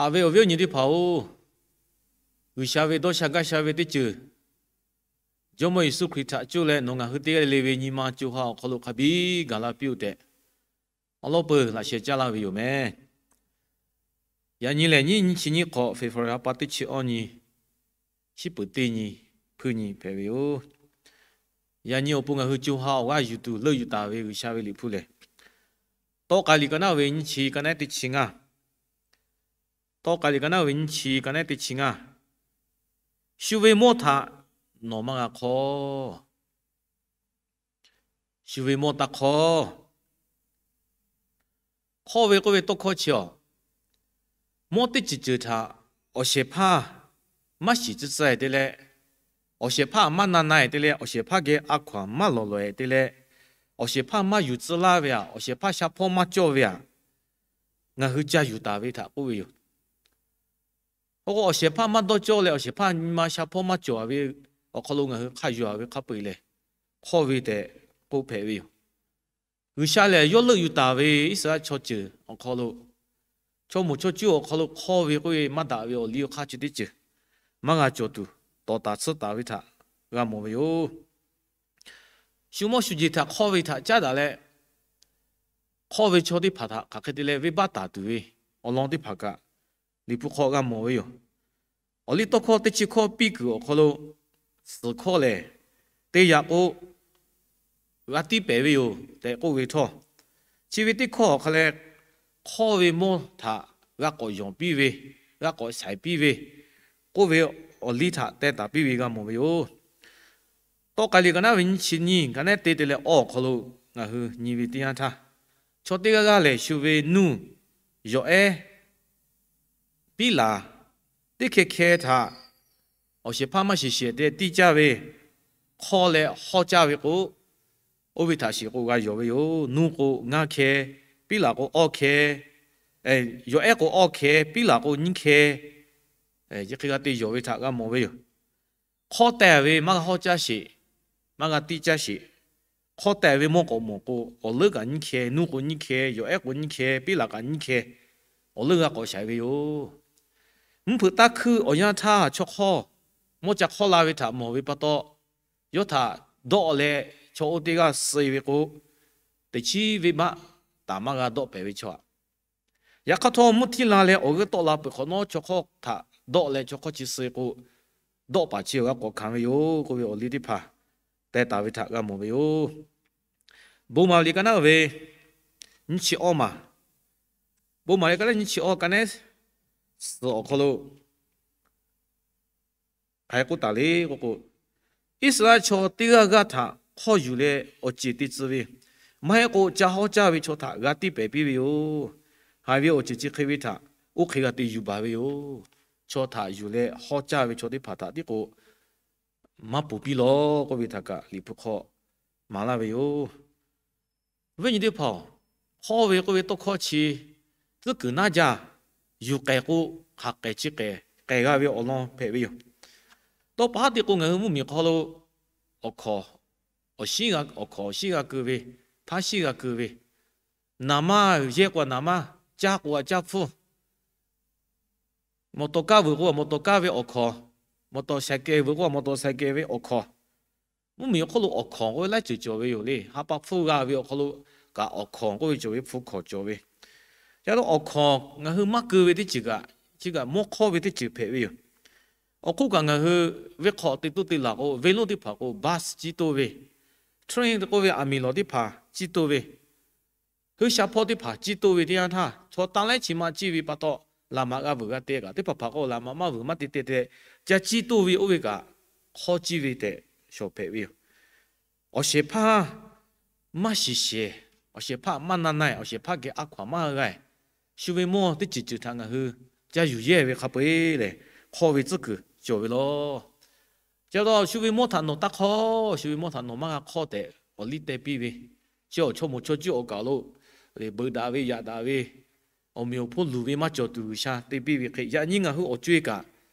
Haꞈ ve awˬ viˉ awˬ nyi teˇ hpaˍ-oˬ, G'uiˬsha ve dawˇ sha gaˇ sha ve teˇ ceuˬ, Jawˇmawˇ Yeˍsuˆ Hkriꞈ htaꞈ coˇ leh nawˬ ngaˬ hui teˇ g'aˇ le le ve nyi ma co ha awˬ hk'aw lo hk'a biˇ gaˬ la piˇ-oˆ tehꞈ, awˉ lawˉ peuˬ laꞈ sheh caˇ laˇ ve yoˬ meh. Yaꞈ nyi lehˬ, nyiˇ nyi chi nyiˇ hk'awꞈ February ha pa teˇ chi awˇ nyi, shiˉ peuˍ teˇ nyi, hpuiˇ nyi hpehꞈ ve yoˬ. Yaꞈ nyi awˬ pon ngaˬ hui co ha awˬ g'aˇ yuˬ tuˬ leuˆ yuˬ taˍ ve G'uiˬsha ve liꞈ hpu lehˬ, Tawˇ k'ai liꞈ ka naˉ ve nyiˇ chi ka naˉ teˇ chi ngaˇ, Tawˇ k'ai liꞈ ka naˉ ve nyiˇ chi ka naˉ teˇ chi ngaˇ, shu ve mawˇ htaꞈ nawˬ maˇ g'a hk'awˇ. Shu ve mawˇ taˇ hk'awˇ. Hk'awˇ ve k'oˆ ve tawˇ hkawˇ chi awˬ, mawˇ teˇ ceuˬ ceuˬ htaꞈ awˬ shehˍ hpaˇ maˇ shiˍ tcuh tcuh te leh, awˬ shehˍ hpaˇ maˇ na na-e te leh, awˬ shehˍ hpaˇ geh a hkaw-anˬ maˇ lawˬ lawˬ-e te leh, awˬ shehˍ hpaˇ maˇ yuˬ tcuh laˇ ve aꞈ, awˬ shehˍ hpaˇ sha hpawˇ maˇ cawˇ ve aꞈ, ngaˬ hui ca yuˬ taˍ ve htaꞈ k'oˆ ve yoˬ. K'o k'o, awˬ shehˍ hpaˇ maˇ dawˇ cawˇ leh awˬ shehˍ hpaˇ nyi ma sha hpawˇ maˇ cawˬ-a ve awˬ hk'aw lo ngaˬ hui hk'a yuˬ-a ve hk'a peu-eˬ lehˬ, hk'awˇ ve tehꞈ k'oˆ hpehꞈ ve yoˬ. G'uiˬsha lehˬ, yawˇ leuˆ yuˬ taˍ ve Iˉsaˍreˍlaˆ chaw ceuˬ awˬ hk'aw lo, chaw moˍ chaw cuˇ awˬ hk'aw lo hk'awˇ ve k'oˆ ve maˇ daꞈ ve awˬ liˇ awˬ hk'aˇ chi teˇ ceuˬ maˇ g'a cawˬ tuˬ, tawˍ taˍ tsuhˇ taˍ ve htaꞈ g'a mawˬ ve yoˬ. Shu mawˇ shu jeˬ htaꞈ hk'awˇ ve htaꞈ caˉ daꞈ leh, hk'awˇ ve chaw teˇ hpaˍ htaꞈ hk'aˬ hk'e te leh venˇbaˆ taˍ tuˬ ve awˬ lawn teˇ hpaˍ kaꞈ, Liꞈ hpu hk'aw g'a mawˬ ve yoˬ. Awˬliˇtawˇhkawˇ teˇ chi hkawˇ piˇ kuiˬ awˬ hk'aw lo, suhˍ hkawˇ lehˬ, teˇ yaꞈ k'o g'a tiˇ pehˍ ve yoˬ tehꞈ k'oˆ ve htawˇ, chi ve teˇ hkawˇ awˬ hk'a leh, hk'awˇ ve mawˇ htaꞈ g'a k'awꞈ yonˍ piˇ ve, g'a k'awꞈ shaiˍ piˇ ve k'oˆ ve awˬ liˇ htaꞈ teh taˍ piˇ ve g'a mawˬ ve yoˬ. Tawˇ k'ai liꞈ ka naˉ ve nyiˇ chi nyiˇ ka naˉ teˇ te leh awˬ hk'aw lo ngaˬ hui nyi ve teˇ yanˇ htaˇ, chaw teˇ g'aˇ g'aˇ lehˬ, shu ve nuˇ, yawˬ ehˉ, piˉ laˬ, teˇ hkeh hkeh htaꞈ awˬ shehˍ hpaˇ maˇ shiˍ shehˍ te tiˇ caˇ ve, hk'awˇ leh hawˇ caˇ ve k'o, oˇ ve htaꞈ shiˍ k'o g'a yonˍ ve yoˬ. Nuˇ k'o ngaˇ hkeh, piˉ laˬ k'o awˇ hkeh, yawˬ ehˉ k'o awˇ hkeh, piˉ laˬ k'o nyiˇ hkeh, chi hk'e g'a te yonˍ ve htaꞈ g'a mawˬ ve yoˬ. Hk'awˇ tehˬ ve maˇ g'a hawˇ caˇ sheˍ, maˇ g'a tiˇ caˇ sheˍ. Hk'awˇ tehˬ ve mawˇ k'awꞈ mawˬ k'o, awˬ leuˉ kaꞈ nyiˇ hkeh, nuˇ k'o nyiˇ hkeh, yawˬ ehˉ k'o nyiˇ hkeh, piˉ laˬ kaꞈ nyiˇ hkeh, awˬ leuˉ g'a k'awꞈ shaiˍ ve yoˬ. Mvuhˇ hpeuꞈ taˇ hkuiˇ awˬ yanˇ htaˇ chaw hk'awˇ mawˇ ca hk'awˇ la ve htaꞈ mawˬ ve pa taw, yawˇ htaꞈ dawˆ leh chaw oˇ teˇ g'aˇ suh-e ve k'o, teꞈ chiˉ venˇbaˆ taˍ maˇ g'a dawˆ pehˍ ve chaw aꞈ. Yaꞈ hk'aˇ htawˇ, mvuhˇ htiˇ la leh awˬ g'euˆ tawˆ la peuˬ hk'awꞈ nawˉ, chaw hk'awˇ htaꞈ dawˆ leh chaw hk'awˇ chi suh-e k'o, dawˆ paˍ chi awˬ g'a k'awꞈ hkanˍ ve yoˬ k'oˆ ve awˬ liˇ teˇ hpaˍ teh taˍ ve htaꞈ g'a mawˬ ve yoˬ. Bon maˍ liꞈ ka naˉ ve nyiˇ chi awˇ maˬ, bon maˍ liꞈ ka naˉ nyiˇ chi awˇ ka naˉ suhˍ awˬ hk'aw lo hk'aˬ hk'e k'oˆ taˍ le k'o k'o, Iˉsaˍreˍlaˆ chaw teˇ g'aˇ g'aˇ htaꞈ hk'awˇ yuˬ leh awˬ ceˬ te tcuh ve, maˇ heˆ k'o ca hawˇ caˇ ve chaw htaꞈ g'a tiˇ pehˍ piˇ ve yoˬ. Haiˬ ve awˬ ceuˬ chi hk'e ve htaꞈ oˇ hk'e g'a te yuˬ baˬ ve yoˬ. Chaw htaꞈ yuˬ leh hawˇ caˇ ve chaw teˇ hpaˍ htaꞈ tiˉ k'o maˇ ponˬ piˇ lawˬ k'oˆ ve htaꞈ kaꞈ Liꞈ hpu hk'aw maˍ laˇ ve yoˬ. Viˉ nyi teˇ hpaˍ-oˬ, hk'awˇ ve k'oˆ ve tawˇ hkawˇ chi tcuhˉ kuiˬ naˇ jaˇ, yuˬ k'ehˍ k'o hk'aˬ k'ehˍ chi k'ehˍ k'ehˍ g'a ve awˬ lawn hpehꞈ ve yoˬ. Tawˇ pa haˉ te k'o, ngaˬ hui mvuhˇmiˬ hk'aw lo awˬ hkawˍ, awˬ shinˉ g'a, awˬ hkawˍ awˬ shinˉ g'a keu ve, htaˇ shinˉ g'a keu ve, naˍ manˇ yehˇ k'o naˍ manˇ, caˇ k'o a caˇ hpfuhˇ, mawˬ tawˍ kaˇ vuiˬ k'o mawˬ tawˍ kaˇ ve awˬ hkawˍ, mawˬ tawˍ shaiˍ kehˬ vuiˬ k'o mawˬ tawˍ shaiˍ kehˬ ve awˬ hkawˍ. Mvuhˇmiˬ awˬ hk'oˆ lo awˬ hkawˍ k'oˆ ve laiˉ ceuˬ cawˬ ve yoˬ le. Ha pa hpfuhˇ g'a ve awˬ hk'aw lo kaꞈ awˬ hkawˍ k'oˆ ve cawˬ ve, hpu hkawˍ cawˬ ve. Ca lo awˬ hkawˍ ngaˬ hui maˇ keu ve teˇ ceuˬ kaꞈ, chi kaꞈ mawˇ hk'awˇ ve teˇ ceuˬ hpehꞈ ve yoˬ. Awˬ hk'oˆ kaꞈ ngaˬ hui venˇ hk'aw te toˇ te laˬ k'o, venˇ lonˉ teˇ hpaˍ k'o bus ciˇ toˇ ve, train k'oˆ ve aˬ miˍ lawˬ teˇ hpaˍ ciˇ toˇ ve, hui sha hpawˇ teˇ hpaˍ ciˇ toˇ ve teˇ yanˇ htaˇ, chaw taˇ laiˉ chi ma ciˇ ve pa taw, laꞈ maꞈ g'a vuiˬ g'a te kaꞈ, teˇ hpaˍ hpaˍ k'o laꞈ maꞈ maˇ vuiˬ maˇ te te te, ca ciˇ toˇ ve oˇ ve kaꞈ hk'awˇ ciˇ ve tehꞈ shawˍ hpehꞈ ve yoˬ. Awˬ shehˍ hpaˇ maˇ shiˍ shehˍ, awˬ shehˍ hpaˇ maˇ na na-e, awˬ shehˍ hpaˇ geh a hkaw-anˬ maˇ g'a-e, shu ve mawˇ teˇ ceuˬ ceuˬ htaꞈ ngaˬ hui ca yuˬ yehˇ ve hk'a peu-eˬ lehˬ, hk'awˇ ve tcuhˉ kuiˬ cawˬ ve law. Ca taw shu ve mawˇ htaꞈ nawˬ taˇ hk'awˇ, shu ve mawˇ htaꞈ nawˬ maˇ g'a hk'awˇ tehꞈ awˬ liˇ teh piˇ ve, chi awˬ chaw moˍ chaw cuˇ awˬ kaˬ lo beuꞈ daꞈ ve yaꞈ daꞈ ve, awˬ meꞈ awˬ hponˇ luˬ ve maˇ cawˬ tuˬ G'uiˬsha te piˇ ve hk'e, yaꞈ nyi ngaˬ hui awˬ co-e kaꞈ,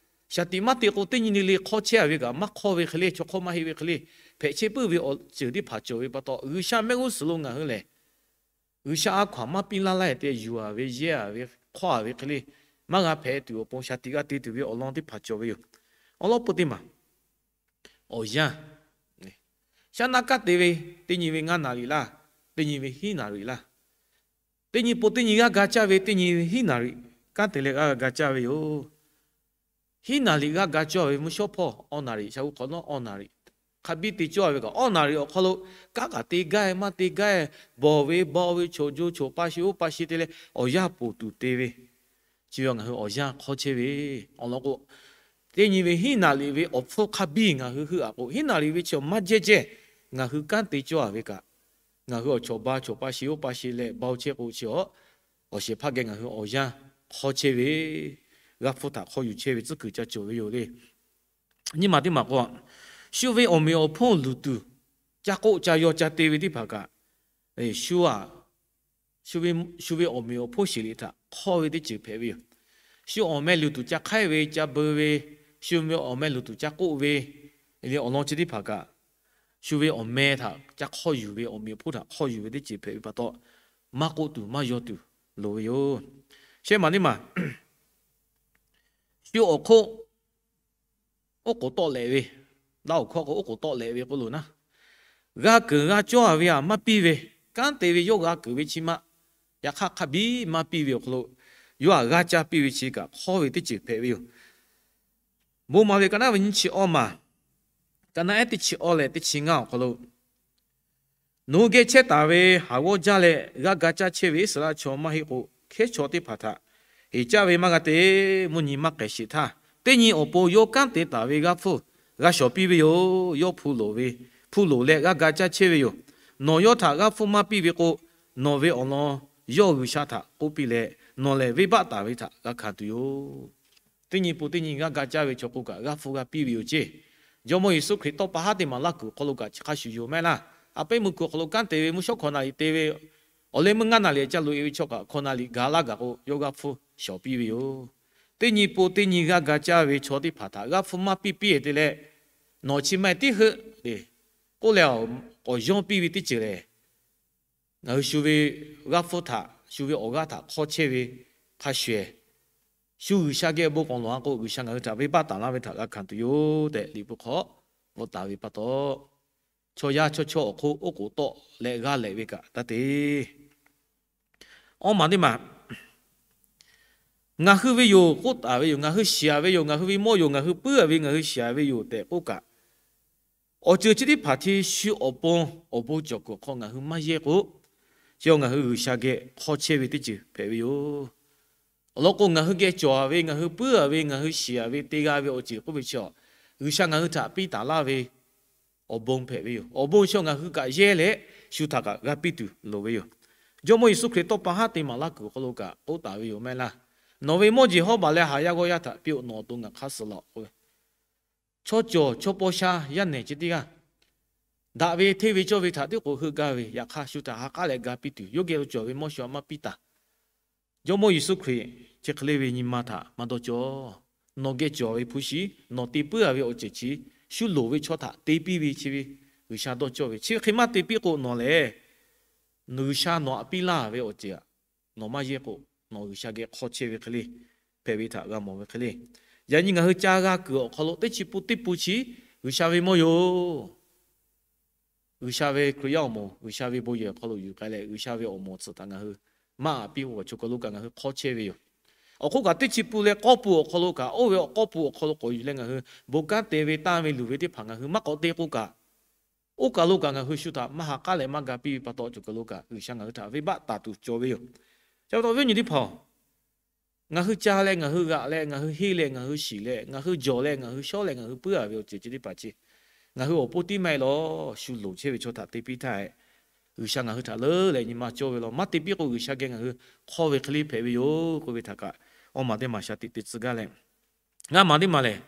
shaˍ tiꞈ maˇ te k'o teˇ nyi le le hk'awˇ chehˇ-a ve kaꞈ, maˇ hk'awˇ ve hk'e le, chaw hk'awˇ maˇ heˆ ve hk'e le, hpehꞈ chehˇ puiˉ ve awˬ ceuˬ teˇ hpaˍ cawˬ ve pa taw, G'uiˬsha mehˆ g'uˇ suhˍ lo ngaˬ hui lehˬ, G'uiˬsha a hkaw-anˬ maˇ piˇ laˇ laˇ-e te yuˬ-a ve yehˇ-a ve hk'awˇ-a ve hk'e le, maˇ g'a hpehꞈ tuˬ awˬ pon shaˍ tiꞈ g'a te tuˬ ve awˬ lawn teˇ hpaˍ cawˬ ve yoˬ. Awˬ lawn peuˬ teˇ maˬ, awˬ yanˇ, shaˉ naˆ kanˉ te ve, teˇ nyi ve ngaˇ naˍ riˍ laˇ, teˇ nyi ve hiˉ naˍ riˍ laˇ. Teˇ nyi po teˇ nyi g'aˇ ga caˇ ve teˇ nyi ve hiˉ naˍ riˍ kanˉ te leh g'a ga caˇ ve yoˬ. Hiˉ naˍ riˍ g'aˇ ga cawˇ ve mvuhˇ shawˉ hpawˇ awˬ naˍ riˍ sha g'uˇ hk'awꞈ nawˉ awˬ naˍ riˍ hk'a biˇ te cawˇ ve kaꞈ, awˬ naˍ riˍ awˬ hk'aw lo kanˉ kaꞈ te gaˇ e maˇ te gaˇ e, bawˬ ve bawˆ ve choˬ jo choˬ pa sheˍ oˇ pa sheˍ te leh awˬ yanˇ poˬ tuˬ te ve chi ve ngaˬ hui awˬ yanˇ hk'awˇ chehˇ ve. Awˬ lawn k'o, teˇ nyi ve hiˉ naˍ riˍ ve awˬ hpfuhˇ hk'a biˇ ngaˬ hui heuˆ aꞈ k'o, hiˉ naˍ riˍ ve chi awˬ maˇ jehˇ jehˇ ngaˬ hui kanˉ te cawˇ a ve kaꞈ, ngaˬ hui awˬ chawˬ ba chawˬ pa sheˍ oˇ pa sheˍ leh bawˬ chehˇ k'o chi awˬ, awˬ shehˍ hpaˇ geh ngaˬ hui awˬ yanˇ hk'awˇ chehˇ ve, g'aˇ hpfuhˇ htaꞈ hk'awˇ yuˬ chehˇ ve tcuhˉ kuiˬ ca cawˬ ve yoˬ le. Nyi maˬ teˇ maˬ k'o, shu ve awˬ meꞈ awˬ hponˇ luˬ tuˬ ca k'oˆ ca yaw ca te ve teˇ hpaˍ kaꞈ, shu a shu ve awˬ meꞈ awˬ hponˇ sheˍ liꞈ htaꞈ hk'awˇ ve teˇ ceuˬ hpehꞈ ve yoˬ. Shu awˬ meh luˬ tuˬ ca hk'aiˉ ve ca beu ve, shu ve awˬ meh luˬ tuˬ ca k'oˆ ve, awˬ lawn chi teˇ hpaˍ kaꞈ, shu ve awˬ meh htaꞈ ca hk'awˇ yuˬ ve, awˬ meꞈ awˬ hponˇ htaꞈ hk'awˇ yuˬ ve teˇ ceuˬ hpehꞈ ve pa taw, maˇ k'oˆ tuˬ maˇ yaw tuˬ loˍ ve yoˬ. Shehˆ maˬ teˇ maˬ, shu awˬ hk'oˆ oˉ k'oˍ tawˆ lehꞈ ve, daˇ awˬ hkawˇ k'o oˉ k'oˍ tawˆ lehꞈ ve k'oˆ loˬ naˉ, g'a keunˍ g'a cawˇ a ve aꞈ maˇ piˇ ve, kanˉ te ve yawˇ g'a keunˍ ve chi maˇ, yaꞈ hk'aˇ hk'a biˇ maˇ piˇ ve awˬ hk'aw lo, yawˇ aꞈ g'a caˇ piˇ ve chi kaꞈ hk'awˇ ve teˇ ceuˬ hpehꞈ ve yoˬ. Bon maˍ ve ka naˉ ve nyiˇ chi awˇ maˬ, ka naˉ ehˉ teˇ chi awˇ leh teˇ chi ngaˇ awˬ hk'aw lo, nawˬ hui geh chehˇ taˍ ve haˍ g'awˇ jaˇ leh g'aˇ ga caˇ chehˇ ve Iˉsaˍreˍlaˆ chaw maˇ heˆ k'o, hkehˉ chaw teˇ hpaˍ htaꞈ heˍ caˇ ve maˇ g'a te. Mvuhˇ nyi maˇ k'ehˬ sheˍ htaˇ, teˇ nyi awˬ pon yawˇ kanˉ te taˍ ve g'aˇ hpfuhˇ g'a shawˍ piˇ ve yoˬ. Yawˇ hpu loˍ ve, hpu loˍ leh g'aˇ ga caˇ chehˇ ve yoˬ. Nawˬ yawˇ htaꞈ g'aˇ hpfuhˇ maˇ piˇ ve k'o, nawˬ ve awˬ lawn yawˇ G'uiˬsha htaꞈ k'oˆ piˇ leh, nawˬ lehˬ venˇbaˆ taˍ ve htaꞈ g'a hkanˍ tuˬ yoˬ. Teˇ nyi pon teˇ nyi g'aˇ ga caˇ ve chaw k'o kaꞈ g'aˇ hpfuhˇ g'a piˇ ve yoˬ ceˇ. Jawˇmawˇ Yeˍsuˆ Hkriꞈ tawˇ pa haˉ teˇ maˬ laˇ kuiˬ awˬ hk'aw lo kaꞈ chi hk'a shuˍ yoˬ mehˆ laˇ. A pehˉ meuˇ kuiˬ awˬ hk'aw lo kanˉ te ve mvuhˇ shawˉ hkawꞈ naˍ liꞈ te ve, awˬ leh meuˇ ngaˇ naˍ liꞈ ca loꞈ e ve chaw kaꞈ hkawꞈ naˍ liꞈ gaˬ laˇ gaˬ k'o, yawˇ g'aˇ hpfuhˇ shawˍ piˇ ve yoˬ. Teˇ nyi pon teˇ nyi g'aˇ ga caˇ ve chaw teˇ hpaˍ htaꞈ g'aˇ hpfuhˇ maˇ piˇ piˇ te leh, nawˬ chi maˇ tiˉ heuˆ le k'oˆ leh, k'awꞈ yawˇ piˇ ve teˇ ceuˬ lehˬ, ngaˬ hui shu ve g'aˇ hpfuhˇ htaꞈ, shu ve awˬ g'aˇ htaꞈ hk'awˇ chehˇ ve hk'a shuˍ, shu G'uiˬsha geh bon k'awꞈ lawˬ a k'o, G'uiˬsha ngaˬ hui htaꞈ venˇbaˆ taˍ laˇ ve htaꞈ g'a hkanˍ tuˬ yoˬ tehꞈ, Liꞈ hpu hk'aw bvuhꞈ taˍ ve pa taw, chaw yaˇ chaw chawˇ awˬ hk'oˆ oˉ k'oˍ tawˆ leh g'aˇ lehꞈ ve kaꞈ taˇ te. Awˇ maˬ teˇ maˬ, ngaˬ hui ve yoˬ k'oˆ taˍ ve yoˬ, ngaˬ hui shiˍ a ve yoˬ, ngaˬ hui ve mawˇ yoˬ, ngaˬ hui puiˉ a ve, ngaˬ hui shiˍ a ve yoˬ tehꞈ k'oˆ kaꞈ, awˬ ceuˬ chi teˇ hpaˍ chi shu awˬ pon, awˬ bon cawˬ kuiˬ awˬ hk'aw ngaˬ hui maˇ yehˇ k'o, chi ngaˬ hui G'uiˬsha geh hk'awˇ chehˇ ve teˇ ceuˬ hpehꞈ ve yoˬ. Awˬ lawn k'o, ngaˬ hui geh cawˬ a ve, ngaˬ hui puiˉ a ve, ngaˬ hui shiˍ a ve, te g'a ve awˬ ceuˬ k'oˆ ve chi, G'uiˬsha ngaˬ hui htaꞈ piˇ taˍ laˇ ve awˬ bon hpehꞈ ve yoˬ. Awˬ bon chi ngaˬ hui kaꞈ yehˇ leh, shu htaꞈ kaꞈ g'a piˇ tuˬ loˍ ve yoˬ. Jawˇmawˇ Yeˍsuˆ Hkriꞈ tawˇ pa haˉ teˇ maˬ laˇ kuiˬ awˬ hk'aw lo kaꞈ k'oˆ taˍ ve yoˬ mehˆ laˇ. Nawˬ ve mawˇ jeˬ hawˉ baˬ leh haˍ yaˇ g'awˇ yaˇ htaꞈ piˇ-oˆ, nawˬ awˬ to ngaˬ hk'aˇ suh laˬ-oˆ k'oˆ ve. Chaw cawˬ chaw paw sha yaˇ nehˬ chi teˇ g'aˇ, daꞈ ve hteˇ ve cawˇ ve htaꞈ tiˉ k'oꞈ heuˆ gaˇ ve, yaꞈ hk'aˇ shu htaꞈ ha k'aˉ leh ga piˇ tuˬ, yawˇ geh lo cawˬ ve mawˇ shu a maˇ piˇ taˍ. Jawˇmawˇ Yeˍsuˆ Hkriꞈ chi hk'e le ve nyi ma htaꞈ maˇ dawˇ cawˇ. Nawˬ geh cawˬ ve hpu shi, nawˬ te puiˉ a ve awˬ ceuˬ chi, shu loˍ ve chaw htaꞈ te piˇ ve chi ve, G'uiˬsha dawˇ cawˇ ve. Chi ve hk'e maˇ te piˇ k'o nawˬ lehˬ, G'uiˬsha nawˬ htaꞈ piˇ laˇ ve awˬ ceuˬ aꞈ, nawˬ maˇ yehˇ k'o, nawˬ G'uiˬsha geh hk'awˇ chehˇ ve hk'e le hpehꞈ ve htaꞈ g'a mawˬ ve hk'e le. Yaꞈ nyi ngaˬ hui ca g'a kuiˬ awˬ hk'aw lo teˇ chi pun teˇ pun chi G'uiˬsha ve mawˇ yoˬ. G'uiˬsha ve Hkriꞈ yaˇ awˬ moˍ, G'uiˬsha ve bon yehˬ awˬ hk'aw lo yuˬ k'ai leh, G'uiˬsha ve awˬ moˍ tsuhꞈ htaꞈ ngaˬ hui maˇ aꞈ piˇ k'o, chaw hk'aw lo kaꞈ ngaˬ hui hk'awˇ chehˇ ve yoˬ. Awˬ hk'oˆ kaꞈ teˇ chi pun leh k'awˇ pun awˬ hk'aw lo kaꞈ, oˇ ve awˬ k'awˇ pun awˬ hk'aw lo k'awꞈ yuˬ leh ngaˬ hui bon kanˉ te ve tanˇ ve luˬ ve teˇ hpaˍ ngaˬ hui maˇ k'awꞈ te k'o kaꞈ, oˇ kaˬ lo kaꞈ ngaˬ hui shu htaꞈ maˇ ha k'aˉ leh maˇ ga piˇ ve pa taw, chaw hk'aw lo kaꞈ G'uiˬsha ngaˬ hui htaꞈ venˇbaˆ taˍ tuˬ cawˬ ve yoˬ. Chi pa taw viˉ nyi teˇ hpaˍ-oˬ, ngaˬ hui ca leh, ngaˬ hui g'aꞈ leh, ngaˬ hui henˇ leh, ngaˬ hui shiˍ leh, ngaˬ hui jawˬ leh, ngaˬ hui shawˉ leh, ngaˬ hui puiˉ a ve awˬ ceuˬ chi teˇ hpaˍ chi, ngaˬ hui awˬ pon tiˉ maˇ heˆ lawˬ, shu loˍ chehˇ ve chaw htaꞈ te piˇ htaˇ, G'uiˬsha ngaˬ hui htaꞈ leuˉ leh nyi ma cawˇ ve lawˬ. Maˇ te piˇ k'o, G'uiˬsha geh ngaˬ hui hk'awˇ ve hk'e le hpehꞈ ve yoˬ k'oˆ ve htaꞈ kaꞈ, awˇ maˬ teˇ maˬ shaˍ tiꞈ te tcuh gaˇ leh, ngaˇ maˬ teˇ maˬ lehˬ,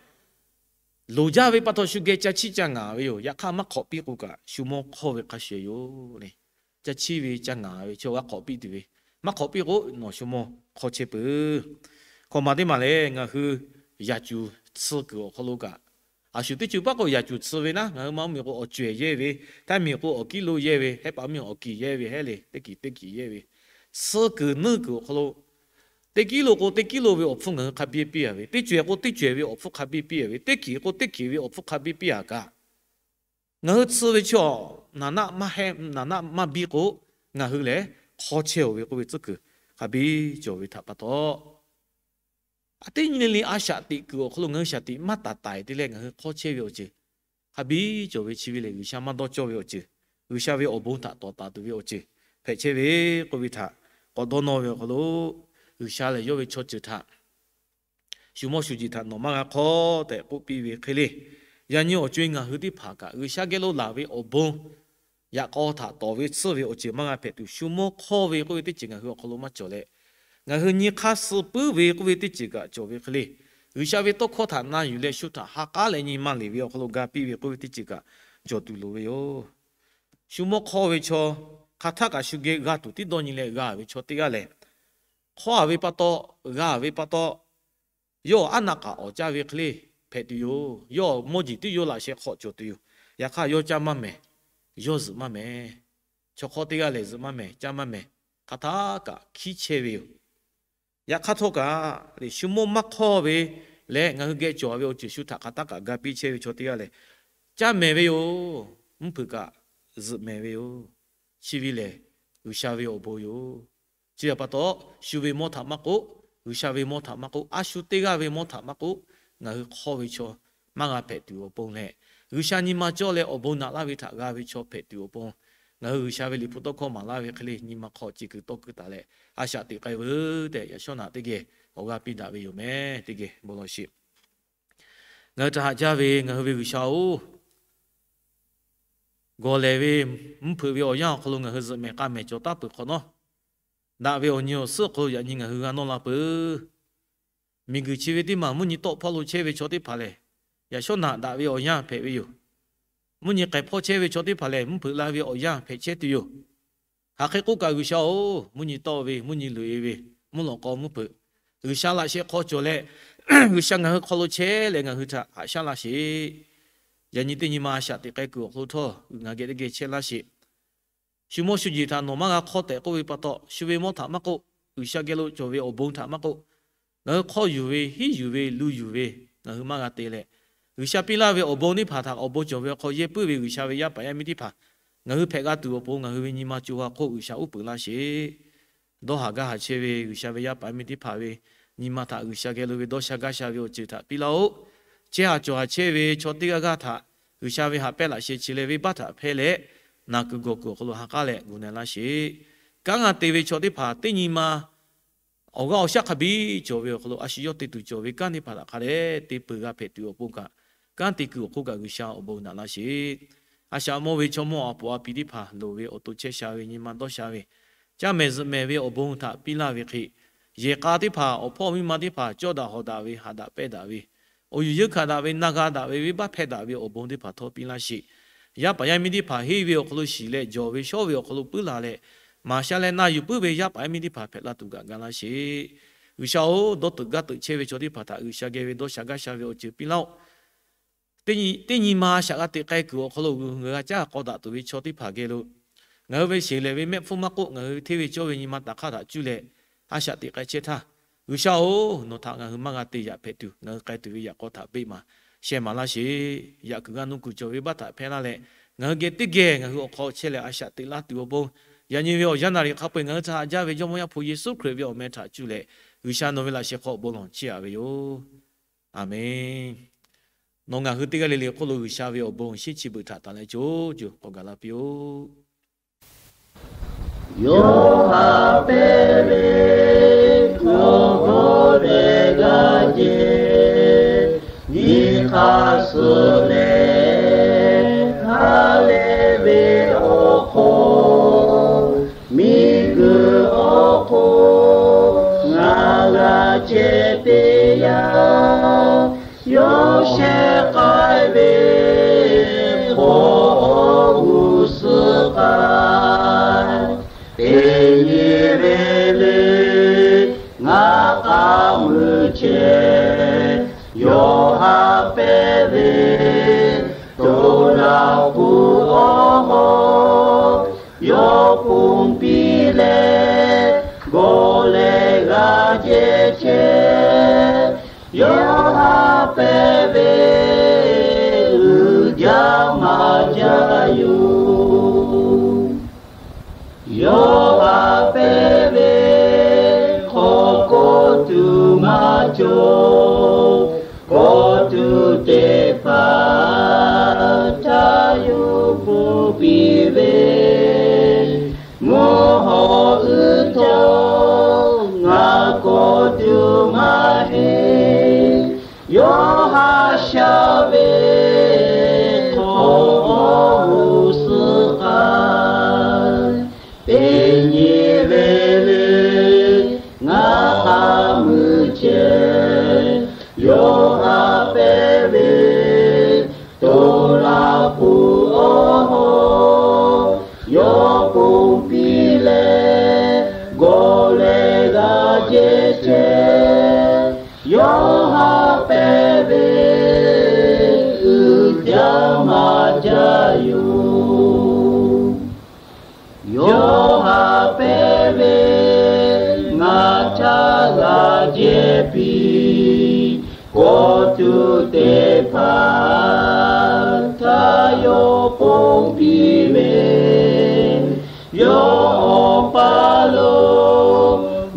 loˍ jaˇ ve pa taw shu geh ca chiˇ ca ngaˍ ve yoˬ. Yaꞈ hk'aˇ maˇ hk'awꞈ piˇ k'o kaꞈ, shu mawˇ hk'awˇ ve hk'a shuˍ yoˬ le. Ca chiˇ ve ca ngaˍ ve chaw g'a hk'awꞈ piˇ tuˬ ve, maˇ hk'awꞈ piˇ k'o nawˬ shu mawˇ hk'awˇ chehˇ peuˬ. Hkawꞈ maˬ teˇ maˬ lehˬ, ngaˬ hui yaꞈ cuˬ tsuh kuiˬ awˬ hk'aw lo kaꞈ, a shu teˇ ceuˬ paˉ k'o yaꞈ cuˬ tsuh ve naˉ, ngaˬ hui ma mvuhˇmiˬ k'o awˬ cawehˬ yehˇ ve, Htaiˇ miˬ k'o awˬ kiˉ lo yehˇ ve, Hehˉ paˍ mvuhˇmiˬ awˬ kiˬ yehˇ ve hehˉ le, teˇ kiˬ teˇ kiˬ yehˇ ve, tsuh kuiˬ nuˇ kuiˬ awˬ hk'aw lo Teˇ kiˉ lo k'o, teˇ kiˉ lo ve awˬ hpfuhˇ ngaˬ hui hk'a biˇ piˇ a ve, teˇ cawehˬ k'o, teˇ cawehˬ ve awˬ hpfuhˇ hk'a biˇ piˇ a ve, teˇ hkeꞈ k'o, teˇ hkeꞈ ve awˬ hpfuhˇ hk'a biˇ piˇ a kaꞈ, ngaˬ hui tsuh ve chaw naˍ naˆ maˇ heˆ, naˍ naˆ maˇ biˇ k'o, ngaˬ hui lehˬ hk'aw chehˇ-oˬ ve k'oˆ ve tcuhˉ kuiˬ hk'a biˇ cawˬ ve htaꞈ pa taw, a teˇ nyi le le a shaꞈ teꞈ kuiˬ awˬ hk'aw lo ngaˬ hui shaˍ tiꞈ maˇ taˍ taiˍ te leh ngaˬ hui hk'aw chehˇ ve awˬ ceuˬ hk'a biˇ cawˬ ve chi ve lehˬ, G'uiˬsha maˇ dawˇ cawˇ ve awˬ ceuˬ, G'uiˬsha ve awˬ bon htaꞈ tawˍ taˍ tuˬ ve awˬ ceuˬ hpehꞈ chehˇ ve k'oˆ ve htaꞈ k'awꞈ dawˇ nawˇ ve awˬ hk'aw lo, G'uiˬsha lehˬ yawˇ ve chaw ceuˬ htaꞈ shu mawˇ shu jeˬ htaꞈ nawˬ maˇ g'a hk'awˇ tehꞈ k'oˆ piˇ ve hk'e le. Yaꞈ nyi awˬ co-e ngaˬ hui teˇ hpaˍ kaꞈ G'uiˬsha geh lo laˬ ve awˬ bon yaꞈ k'aw htaꞈ tawˍ ve tsuhˇ ve awˬ ceuˬ maˇ g'a hpehꞈ tuˬ, shu mawˇ hk'awˇ ve k'oˆ ve teˇ ceuˬ ngaˬ hui awˬ hk'aw lo maˇ cawˬ leh, ngaˬ hui nyi hk'aˇ suh puiˉ ve k'oˆ ve teˇ ceuˬ kaꞈ cawˬ ve hk'e le. G'uiˬsha ve tawˇ hkawˇ htaꞈ na yuˬ leh shu htaꞈ ha k'aˉ leh nyi ma leˬ ve awˬ hk'aw lo ga piˇ ve k'oˆ ve teˇ ceuˬ kaꞈ cawˬ tuˬ loˍ ve yoˬ. Shu mawˇ hk'awˇ ve chaw, hk'aˬ htaˆ kaꞈ shu geh g'a tuˬ tiˉ dawˇ nyi leh g'a ve chaw teˇ g'aˇ lehˬ, hk'awˇ a ve pa taw, g'a ve pa taw, yawˇ aˉ naˆ k'aꞈ awˍ caˇ ve hk'e le hpehꞈ tuˬ yoˬ. Yawˇ mawˇ jeˬ tiˉ yawˇ laꞈ sheh hk'awꞈ cawˬ tuˬ yoˬ. Yaꞈ hk'aˇ yawˇ caˇ maˇ mehˍ, yawˇ zuhꞈ maˇ mehˍ. Chaw hk'awˇ teˇ g'aˇ lehˬ zuhꞈ maˇ mehˍ, caˇ maˇ mehˍ, hk'aˬ htaˆ kaꞈ hkiˉ chehˇ ve yoˬ. Yaꞈ hk'aˇ htawˇ kaꞈ, shu mawˇ maˇ hk'awˇ ve leh ngaˬ hui geh cawˬ ve awˬ ceuˬ shu htaꞈ hk'aˬ htaˆ kaꞈ ga piˇ chehˇ ve chaw teˇ g'aˇ lehˬ, caˇ mehˍ ve yoˬ. Mvuhˇ hpeuꞈ kaꞈ zuhꞈ mehˍ ve yoˬ. Chi ve lehˬ, G'uiˬsha ve awˬ bon yoˬ. Chi htaꞈ pa taw, shu ve mawˇ htaꞈ maˇ k'oˆ, G'uiˬsha ve mawˇ htaꞈ maˇ k'oˆ, a shu teˇ g'aˇ ve mawˇ htaꞈ maˇ k'oˆ, ngaˬ hui hk'awˇ ve chaw maˇ g'a hpehꞈ tuˬ awˬ pon leh, G'uiˬsha nyi ma cawˇ leh awˬ bon naꞈ laˇ ve htaꞈ g'a ve chaw hpehꞈ tuˬ awˬ pon, ngaˬ hui G'uiˬsha ve liꞈ hpu tawˇ hkawˇ maˍ laˇ ve hk'e le nyi ma hk'aw ce kuiˬ tawˇ kuiˬ taˍ leh, a shaꞈ teꞈ k'ai veuˬ tehꞈ yaꞈ shawˉ naꞈ teˇ geh awˬ g'aˇ piˇ daꞈ ve yoˬ mehˍ. Teˇ geh bon lawˬ sheˍ. Ngaˬ hui htaꞈ haꞈ jaˇ ve ngaˬ hui ve G'uiˬsha-oˬ, gawˬ lehˬ ve mvuhˇ hpeuꞈ ve awˬ yanˇ awˬ hk'aw lo ngaˬ hui zuhꞈ mehˍ k'a mehˍ cawˬ taˉ peuˬ hk'awꞈ nawˉ, daꞈ ve awˬ nyi awˬ suhˉ awˬ hk'aw lo yaꞈ nyi ngaˬ hui g'a nawˇ la peuˬ. Miˬguiˬ chi ve teˇ maˬ mvuhˇ nyi tawˆ hpawˇ lo chehˇ ve chaw teˇ hpaˍ lehˬ, yaꞈ shawˉ naꞈ daꞈ ve awˬ yanˇ hpehꞈ ve yoˬ. Mvuhˇ nyi k'ai hpawˇ chehˇ ve chaw teˇ hpaˍ lehˬ, mvuhˇ hpeuꞈ la ve awˬ yanˇ hpehꞈ chehˇ tuˬ yoˬ. Hk'aˬ hk'e k'oˆ kaꞈ G'uiˬsha-oˬ, mvuhˇ nyi tawˆ ve, mvuhˇ nyi loꞈ-e ve, mvuhˇ lawꞈ k'aw mvuhˇ hpeuꞈ, G'uiˬsha laꞈ sheh hk'aw cawˬ leh, G'uiˬsha ngaˬ hui hk'aw lo chehˇ leh ngaˬ hui htaꞈ haꞈ shaˉ laˇ sheˍ. Yaꞈ nyi teˇ nyi ma a shaꞈ teꞈ k'ai kuiˬ awˬ hk'aw lo htawˇ ngaˬ geh teˇ geh chehˇ laˇ sheˍ. Shu mawˇ shu jeˬ htaꞈ nawˬ maˇ g'a hk'awˇ tehꞈ k'oˆ ve pa taw, shu ve mawˇ htaꞈ maˇ k'oˆ, G'uiˬsha geh lo cawˬ ve awˬ bon htaꞈ maˇ k'oˆ, ngaˬ hui hk'awˇ yuˬ ve, hiˉ yuˬ ve, lu yuˬ ve, ngaˬ hui maˇ g'a te leh, G'uiˬsha piˇ laˇ ve awˬ bon teˇ hpaˍ htaꞈ awˬ bon cawˬ ve awˬ hk'aw yehˇ puiˉ ve G'uiˬsha ve yaˇ paˍ yaˇ miˇ teˇ hpaˍ ngaˬ hui hpehꞈ g'a tuˬ awˬ pon ngaˬ hui ve nyi ma co ha hk'oˆ G'uiˬsha uˉ peunˍ laˇ sheˍ. Dawˇ haˍ gaˇ haˍ chehˇ ve G'uiˬsha ve yaˇ paˍ yaˇ miˇ teˇ hpaˍ ve nyi ma htaꞈ G'uiˬsha geh lo ve dawˇ sha gaˇ sha ve awˬ ceuˬ htaꞈ piˇ laˇ-oˆ. Chehˇ haˍ cawˬ haˍ chehˇ ve chaw teˇ g'aˇ g'aˇ htaꞈ G'uiˬsha ve haꞈ pehnˇ laꞈ sheh chi leh venˇbaˆ htaꞈ hpehˇ leh, naˬ kuiˬ gawˬ kuiˬ awˬ hk'aw lo ha k'aˉ leh gu na-e laˇ sheˍ. Kanˉ g'a te ve chaw teˇ hpaˍ teˇ nyi ma awˬ g'aˇ awˬ shaˉ hk'a biˇ cawˬ ve awˬ hk'aw lo a shu yawˇ te tuˬ cawˬ ve kanˉ teˇ hpaˍ htaꞈ hk'a dehꞈ te peuˬ g'a hpehꞈ tuˬ awˬ pon kaꞈ, kanˉ te kuiˬ awˬ hk'oˆ kaꞈ G'uiˬsha awˬ bon naꞈ laˇ sheˍ. A shaꞈ mawˇ ve chaw mawˇ a poˍ a pi teˇ hpaˍ loˍ ve awˬ to chehˇ sha ve nyi ma dawˇ sha ve, caˇ mehˍ zuhꞈ mehˍ ve awˬ bon htaꞈ piˇ laˇ ve hk'e, yehˬ k'a teˇ hpaˍ awˬ hpawˇ miˇ ma teˇ hpaˍ cawˇ daꞈ hawˍ daꞈ ve haꞈ daꞈ pehnˇ daꞈ ve, awˬ yuˬ yeunˇ hkanˍ daꞈ ve na g'a daꞈ ve venˇbaˆ hpehˇ daꞈ ve awˬ bon teˇ hpaˍ htawˇ piˇ laˇ sheˍ. Yaˇ paˍ yaˇ miˇ teˇ hpaˍ henˇ ve awˬ hk'aw lo shiˍ leh jawˬ ve shawˉ ve awˬ hk'aw lo puiˉ la leh, maˍ sha leh na yuˬ puiˉ ve yaˇ paˍ yaˇ miˇ teˇ hpaˍ hpehꞈ la tuˬ kaꞈ ga laˇ sheˍ. G'uiˬsha-oˬ, dawˇ teuꞈ gaˇ teuꞈ chehˇ ve chaw teˇ hpaˍ htaꞈ G'uiˬsha geh ve dawˇ sha gaˇ sha ve awˬ ceuˬ piˇ laˇ-oˆ. Teˇ nyi ma a shaꞈ g'a teꞈ k'ai kuiˬ awˬ hk'aw lo ngaˬ g'a caˉ k'aw daꞈ tuˬ ve chaw teˇ hpaˍ geh lo ngaˬ hui ve sheˍ lehˬ ve mehˆ hpfuhˇ maˇ k'oˆ, ngaˬ hui hteˇ ve cawˇ ve nyi ma taˍ hk'aˇ htaꞈ cuˇ leh a shaꞈ teꞈ k'ai chehˇ htaˇ, G'uiˬsha-oˬ, nawˬ htaꞈ ngaˬ hui maˇ g'a te yaꞈ hpehꞈ tuˬ, ngaˬ hui k'ai tuˬ ve yaꞈ k'aw htaꞈ beˆ maˍ sheh maˍ laˇ sheˍ. Yaꞈ kuiˬ g'a nuˇ kuiˬ cawˬ ve baˆ htaꞈ hpehˇ laˇ leh, ngaˬ hui geh teˇ geh ngaˬ hui awˬ hk'aw chehˇ leh a shaꞈ teꞈ laˇ tuˬ awˬ pon, yaꞈ nyi ve awˬ yanˇ naˍ riˍ hk'a peu-eˬ ngaˬ hui htaꞈ haꞈ jaˇ ve Jawˇmawˇ Yaˇ hpu Yeˍsuˆ Hkriꞈ ve awˬ meh htaꞈ cuˇ leh, G'uiˬsha nawˬ ve laꞈ sheh hk'aw bon lawˬ chehˇ-a ve yoˬ. Aˬmenˍ. Nawˬ ngaˬ hui teˇ g'aˇ le le hk'oˆ lo G'uiˬsha ve awˬ bon shinˉ chi beuꞈ htaꞈ tanˬ leh co co k'awꞈ gaˬ la piˇ-oˆ. Yoˇhanˬ hpehˇ ve, yawˇ hkawˇ leh g'a jeˬ, nyi hk'a suh leh ha leh ve awˬ hk'aw, miˬguiˬ awˬ hk'oˆ ngaˬ g'a chehˇ teˇ yanˇ, yawˇ shehˍ k'ai ve hk'aw g'uˇ suhˍ k'ai, teˇ nyi ve le ngaˬ k'aˉ mui chehˇ, Yoˇhanˬ hpehˇ ve, to laˬ kuˬ awˬ hawˉ, yawˇ ponˬ piˇ leh gawˬ leh g'a jehˇ chehˇ. Yawˇ haꞈ pehˇ ve uiˍ jaˇ maˇ jaˇ yoˬ. Yawˇ haꞈ pehˇ ve hk'aw kawˇ tuˬ maˇ cawˬ. Kawˇ tuˬ teˇ hpaˍ htaꞈ yawˇ ponˬ piˇ ve, mvuhˇ hawˬ uiˍ htawˇ ngaˬ kawˇ tuˬ maˇ heˆ. Yawˇ haꞈ shaˉ ve hk'aw kawˇ suh k'ai. Teˇ nyi ve le ngaˬ k'aˍ mui chehˇ. Yawˇ haꞈ pehˇ ve to laꞈ k'oˍ awˬ hawˉ, yawˇ ponˬ piˇ leh gawˬ leh g'a jehˇ chehˇ. Yawˇ haꞈ pehˇ ve uiˍ jaˇ maˇ jaˇ yoˬ. Yawˇ haꞈ pehˇ ve ngaˬ htaꞈ g'a jehˇ piˇ. Kawˇ tuˬ teˇ hpaˍ htaꞈ yawˇ ponˬ piˇ ve, yawˇ awˬ paˇ lo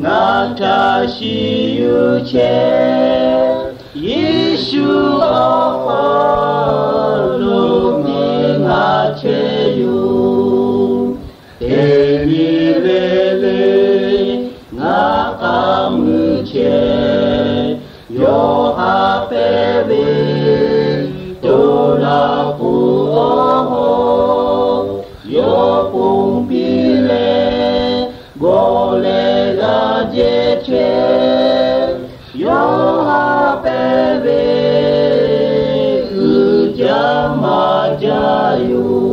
ngaˬ htaꞈ shiˍ yuˬ chehˇ. Yeˍsuˆ awˬ hk'aw lo miˬ ngaˬ chehˇ yoˬ. Teˇ nyi ve le ngaˬ k'aˍ mui chehˇ. Yawˇ haꞈ pehˇ ve to laꞈ k'oˍ awˬ hawˉ, yawˇ ponˬ piˇ leh gawˬ leh g'a jehˇ chehˇ. Yawˇ haꞈ pehˇ ve uiˍ jaˇ maˇ jaˇ yoˬ.